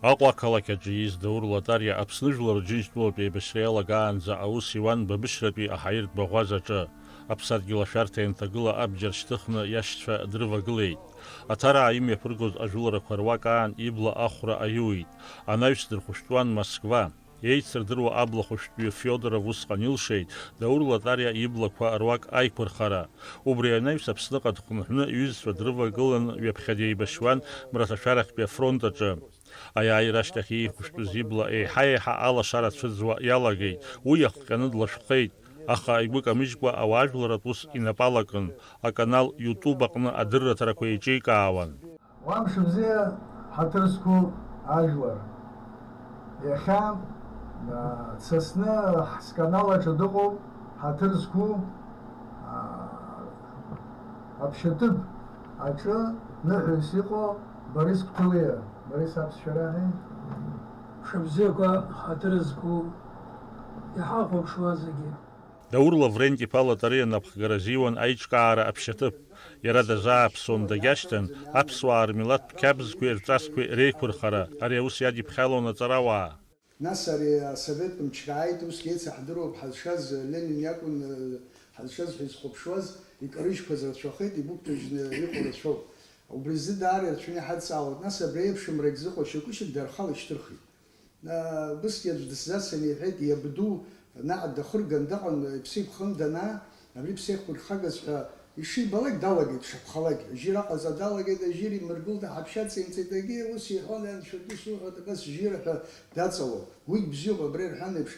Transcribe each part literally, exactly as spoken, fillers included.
Аҟәа ақалақь аҿы ииз Даур Латариа Аԥсны Жәлар Рџьынџьтәылатә еибашьра иалагаанӡа аус иуан Бабышьратәи аҳаиртә баӷәазаҿы. Аԥсадгьыл ашәарҭа ианҭагыла абџьар шьҭыхны иашьцәа дрывагылеит. Аҭараа имҩаԥыргоз ажәыларақәа руак аан ибла ахәра аиуит. Анаҩс дырхәышәтәуан Москва. Еицырдыруа абла хәышәтәҩы Феодоров усҟан илшеит Даур Латариа иблақәа руак аиқәырхара. Убри анаҩс Аԥсныҟа дхынҳәны иҩызцәа дрывагылан ҩаԥхьа деибашьуан Мраҭашәарахьтәи афронт аҿы. Аиааира ашьҭахь иеиқәышәтәыз ибла еиҳа-еиҳа алашара цәыӡуа иалагеит, уи иахҟьаны длашәхеит, аха игәы камыжькәа ауаажәларатә ус инапы алакын, аканал YouTube аҟны адырраҭарақәа еиҿикаауан. Уа мшыбзиа, ҳаҭыр зқәу ажәлар! Иахьа, а, дсасны ҳсканал аҿы дыҟоуп ҳаҭыр зқәу, а, аԥшьатәы аҿы ныҳәаҩыс иҟоу Борис Кәтылиа. Борис, аԥсшәа раҳәеи? Мшыбзиақәа, ҳаҭыр зқәу, иҳахәаԥшуа зегьы. Даур Лаврент-иԥа Латариа напхгара азиуан аиҿкаара аԥшьаҭыԥ. Иара дазааԥсон, дагьашьҭан, аԥсуаа рмилаҭтә қьабзқәеи рҵасқәеи реиқәырхара, ари аус иадиԥхьалон аҵарауаа. Нас ари асовет мчра ааит, усгьы еицаҳдыруа ҳазшаз, Ленин иакәын, э, ҳазшаз ҳәа изхәаԥшуаз, икарыжьқәаз рацәахеит, игәыгәҭажьны иҟоу рацәоуп. Убри азы даара ирацәаны иҳадҵаауеит. Нас абри еиԥшымрагь зыҟоу шьоукы-шьак дархала ишьҭырхит. Э, убысгьы аӡә дысзацын, иҳәеит, иабду наҟ дахырган даҟан, иԥсы иқәхын данаа, абри ԥсеихқәырхагаз ҳәа ишибалак далагеит, шаԥхалак. Жьира ҟаҵа далагеит, ажьира имыргылт, аҳаԥшьа ҵеимҵеит, егьи ус иҳәон, анцәа ду суҳәоит, абас жьира ҳәа даҵалон. Уигь бзиоуп, абра ирҳәан еиԥш,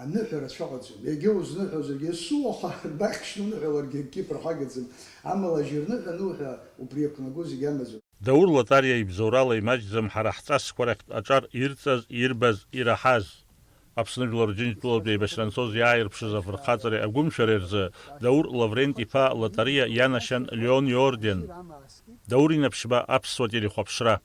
аныҳәа рацәа ыҟаӡам. Егьа узныҳәозаргьы, есыуаха бахьшьны уныҳәаларгьы акгьы ԥырхагаӡам. Амала ажьырныҳәа ануҳәа, убри иақәнаго зегьы амаӡам. Даур Латариа ибзоурала имаҷӡам ҳара ҳҵасқәа рахьтә аҿар ирҵаз, ирбаз, ираҳаз. Аԥсны Жәлар Рџьынџьтәылатә еибашьра анцоз иааирԥшыз афырхаҵареи агәымшәареи рзы Даур Лаврент-иԥа Латариа ианашьан Леон иорден. Даур Инаԥшьба, аԥсуа телехәаԥшра.